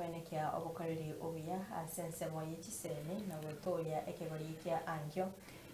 koenekia obokoreri obuya ase ensemo ye chisemi na gotoria ekegori kia ankio.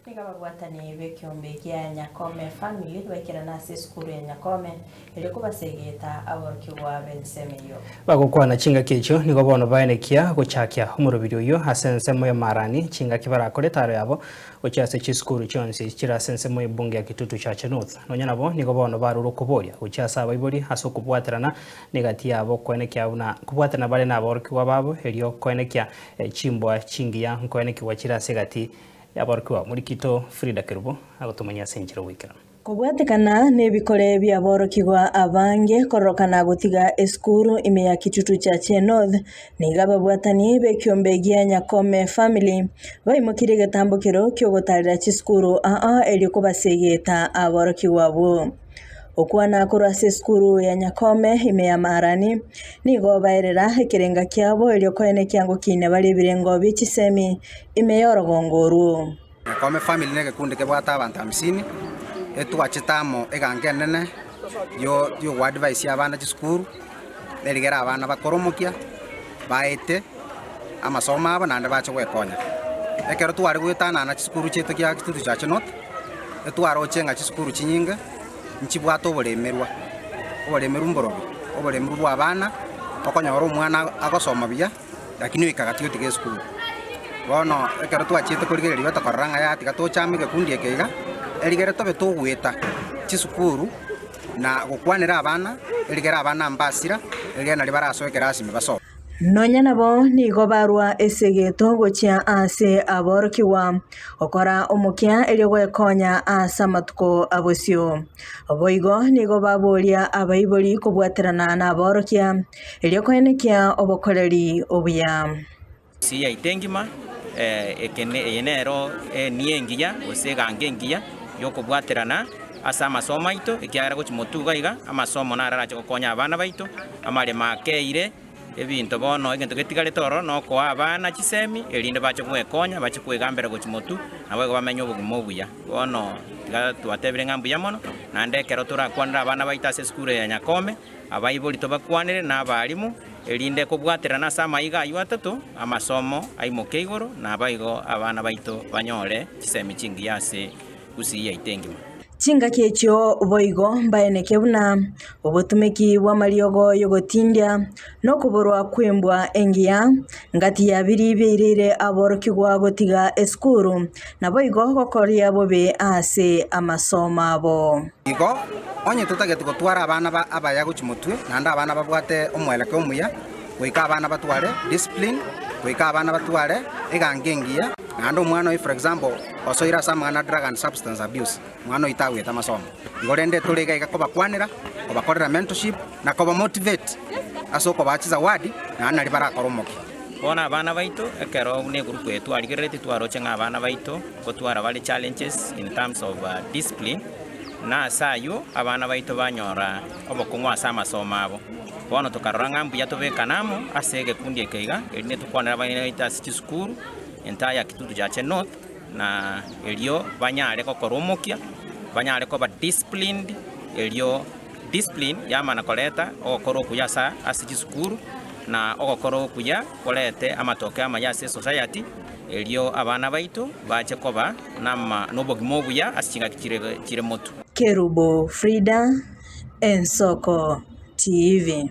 Nigo ababwatani b'ekeombe kia Nyakome Family baikerana ase esukuru ya Nyakome erio kobasegeta aborokigwa b'ensemo eyio. Bagokwana chingaki echio nigo bono baenekia gochakia omorobiri oyio ase ensemo y'amaarani chingaki barakore etaaro yabo gochia ase chisukuru chionsi chire ase ensemo y'ebunge ya Kitutu Chache North. Nonya nabo nigo bono barure okoboria gochia ase abaibori ase okobwaterana negati yabo koenekia buna kobwaterana bare naborokigwa babo erio koenekia chimbwa chingiya nkoenekigwa chire ase egati Y'aborokigwa Morikito Frida Kerubo agotomanyia ase enchera ogoikeranu. Kobwatekana nebikore bi'aborokigwa abange kororokana gotiga esukuru ime ya Kitutu Chache North, nigo ababwatani b'ekiombe gia Nyakome Family baimokirie egetambokero ki'ogotarera chisukuru aa erio kobasegeta aborokigwa abwo. Okwana korwa ase esukuru ya Nyakome ime ya Marani, nigo baerera ekerenga kiabo erio koene ekiango kiina bare ebirengo bie chisemi ime y'orogongo orwo. Nyakome family negekundi kebwate abanto hamsini, etwachete amo egango enene yo yogoadvise abana chisukuru, erigere abana bakore omokia, baete amasomo abo naende bache goekonya. Ekero tware goetanana chisukuru chiaito kia Kitutu Church North, etwaroche ng'a chisukuru chinyinge nchibwate oboremerwa, oboremerwa mborobi, oboremerwa bwa abana, okonyora omwana agosoma buya lakini oika gati otiga esukuru. Bono ekero twachiete korigereria batokorora ng'a yaya tiga toche amo egekundi eke iga, erigere tobe togoeta chisukuru na gokwanera abana, erigere abana mbasira, erigere naria barasoe ekerasi ime basome. Nonya nabo nigo barua esegeto gochia aase aborokigwa, gokora omokia erio gwekonya ase amatuko a bosio. Boigo nigo baboria abaibori kobwaterana naborokia, erio koenekia obokoreri obuya. Gusii yaito engima, eke eye nero enia engiya gose egango engiya yokobwaterana ase amasomo aito, ekiagera gochia motwe iga iga, amasomo naro arache gokonya abana baito, amaremo akeire, ebinto bono egento getigarete ororo nokoa abana chisemi erinde bache gwekonya, bache kwegambera gochia motwe, naboigo bamenye obogima obuya. Bono tiga twatebire ng'a mbuya mono, naende ekero torakwanere abana baito ase esukuru eye ya Nyakome, Abaibori tobakwanere na abalimu, erinde kobwaterana ase amaiga ayio atato, amasomo aimoke igoro, naboigo abana baito banyore chisemi chingiya ase Gusii yaito engima. Chingaki echio boigo mbaeneke buna obotumeki bw'amariogo y'ogotindia, na okoborwa kw'embwa engiya, ngati ya biria biairire aborokigwa gotiga esukuru, naboigo gokoria bobe ase amasomo abo. Igo, onye totagete gotwara abana abaya gochia motwe, naende abana babwate omwelekeo omuya, goika abana batware discipline, goika abana batware egango engiya, naende omwana oyo for example osoire ase amang'ana a drug and substance abuse, omwana oyio tagwete amasomo. Igo rende tore iga iga kobakwanera, kobakorera mentorship, na kobamotivate ase okobaa chizawadi, naende naria barakore omokia. Bono abana baito, ekero buna egurupu eye twarigereretie twaroche ng'a abana baito ngotwara bare challenges in terms of discipline, na ase ayio abana baito banyora obokong'u ase amasomo abo. Bono tokarora ng'a mbuya tobekane amo ase egekundi eke iga, erinde tokwanere abana baito ase chisukuru, entire ya Kitutu Chache North, na erio banyare gokora omokia, banyare koba disciplined, erio discipline yamana koreta ogokora okuya asa ase chisukuru, na ogokora okuya korete amatokeo amaya ase esociety, erio abana baito bache koba nama nobogima obuya ase chingaki chire chire motwe. Kerubo Frida, Ensoko TV.